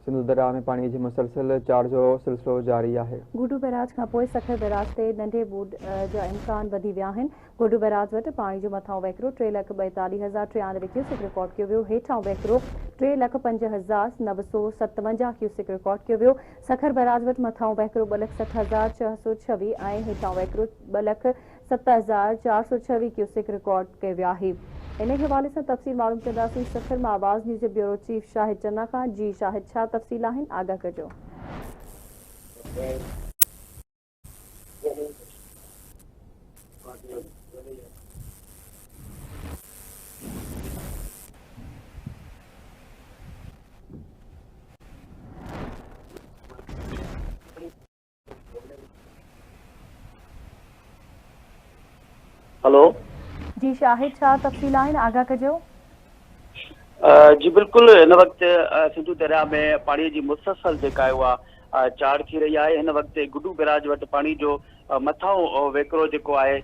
سنڌو درياء ۾ پاڻي جي مسلسل چاڙهه جو سلسلو جاري آهي. گڊو بئراج کانپوء سکر بئراج تي ننڍي ٻوڏ جا امڪان وڌي ويا آهن. گڊو بئراج وٽ پاڻي جو مٿانهون وهڪرو 3,42,093 ڪيوسڪ رڪارڊ ڪيو ويو، هيٺانهون وهڪرو 3,05,957 ڪيوسڪ رڪارڊ ڪيو ويو. سکر بئراج وٽ مٿانهون وهڪرو 2,60,626 ۽ هيٺانهون وهڪرو 2,07,426 ڪيوسڪ رڪارڊ ڪيو ويو آهي. انهي حوالي سان تفصيل معلوم ڪنداسين سکر مان آواز نيوز جي بيورو چيف شاهد چنا کان. جي شاهد ڇا تفصيل آهن آگاهه ڪجو. هلو. جي شاهد ڇا تفصيل آهن آگاهه ڪجو. جي بلڪل هن وقت سنڌو درياء ۾ پاڻي جي مسلسل جيڪا آهي اها چاڙهه ٿي رهي آهي هن وقت گڊو بئراج وٽ پاڻي جو مٿانهون وهڪرو جيڪو آهي